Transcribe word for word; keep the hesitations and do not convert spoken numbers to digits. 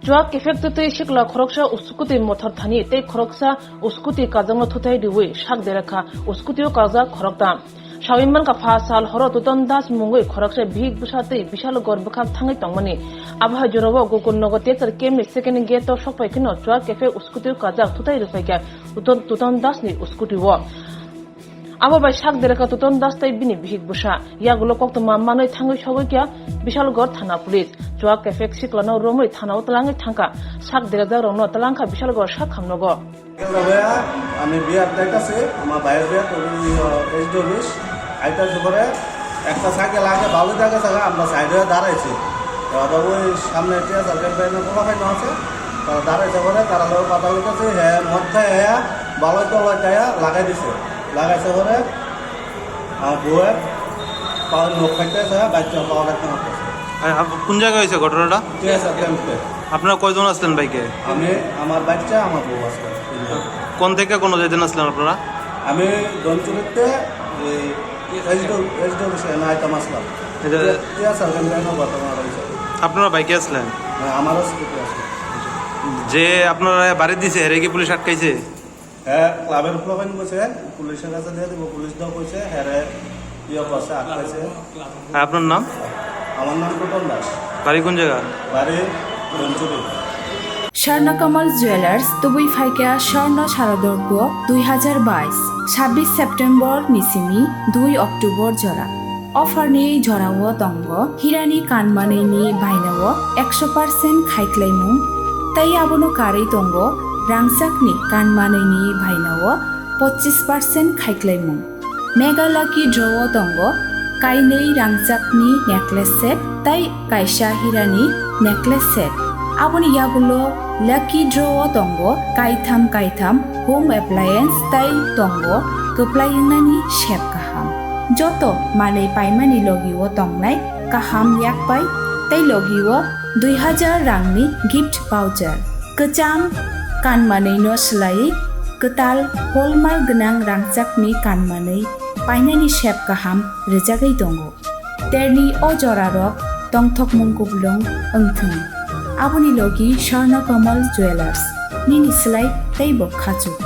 Chuak kephek twtwi sikla khoroksa scooty mothor thani tei khoroksa scooty kajakno thutai riwi sak derakha scooty-o kajak khoroktham. Sawi mankha pha sal horo Tutan Das mungwi khoroksa bihik bwsa tei Bishalgarh bwkhak thangwi tongmani. Abo hai jorao Gokulnagar Teacher Camp ni second gate-o sokphai kheno chuak kephek scooty-o kajak thutai rwphaikha Tutan, Tutan Das ni scooty-o. Abo bai sak derakha Tutan Das tei bini bihik bwsa. Yagulo koktwma manwi thangwi sogwi kha Bishalgarh thana police. Chuak kephek siklano romwi thanao twlangwi thangkha. Sak derajak rokno twlangkha Bishalgarh sak hamnogo. আমি বিয়ার যাইতাছি, আমার ভাইয়ের বিয়া, তো ওই, আহ, H D office. আইতাছি পরে একটা সাইকেল আগে ভালোই দেখা গেছে, আমরা সাইড হয়ে দাঁড়াইছি। তো আবার ওই সামনে টিয়া সার্কেল ব্যাংকের পোলাপাইন আছে, তারা দাঁড়াইছে পরে তারা লোক কথা বলতেছে, হ্যাঁ, মদ খায়, হ্যাঁ, ভালোই তো লয়, তাই লাগাই দিছে। লাগাইছে পরে আমার বউয়ের পাওয়ার মুখ খাইতে আছে, বাচ্চা পাওয়ার একটা মারতেছে। আর আপ-, কোন জায়গায় হয়েছে ঘটনাটা? ঠিক আছে, ক্যাম্পে। আপনারা কয়জন আসলেন বাইকে? আমি, আমার বাচ্চা, আমার বউ আসলে তিনজন। কোন থেকে কোন যেতেন আসলেন আপনারা? আমি ধনচুরিতে এই এইচ ডি, এইচ ডি অফিসে নাইতাম আসলাম। এটা ঠিক আছে, ওখান থেকে ঘটনা হয়েছে। আপনারা বাইকে আসলেন? হ্যাঁ, আমারও স্কুটি আছে। যে আপনারা বাড়ি দিছে, হেরে কি পুলিশ আটকাইছে? হ্যাঁ, ক্লাবের প্রবলেম কইছে, পুলিশের কাছে দিয়ে দিব, পুলিশ দাও কইছে, হ্যাঁ রে, ইয়ে করছে, আটকাইছে। আর আপনার নাম? আমার নাম টুটন দাস। বাড়ি কোন জায়গা? বাড়ি রঞ্জুরি। Swarna Kamal Jewelers tubui phaikha Swarna Sharadorpo dui hazar bais, sabbish September ni simi dui October jora. Offer ni jorao tongo hirani kanmanwi ni bainao ekso percent khaiklaimung, tei abono karwi tongo rangchakni kanmanwi ni bainao pochis percent khaiklaimung. Mega Lucky Draw o tongo kainwi rangchakni necklace set tei kaisa hirani necklace set. Aboni yagulo Lucky Draw o tongo kaitham kaitham home appliance tei tongo kwplai wngnani sep kaham. Joto manwi paimani logi o tongnai kaham yakpai tei logi o dui hazar rangni gift voucher. Kwcham kanmanwi no swlaiwi kwtal hallmark gwnang rangchakni kanmanwi painani sep kaham rwjagwi tongo. Terni o jorarok tongthokmung kuplung wngthwng. Aboni logi Swarna Kamal Jewelers, nini swlai teibo khachuk.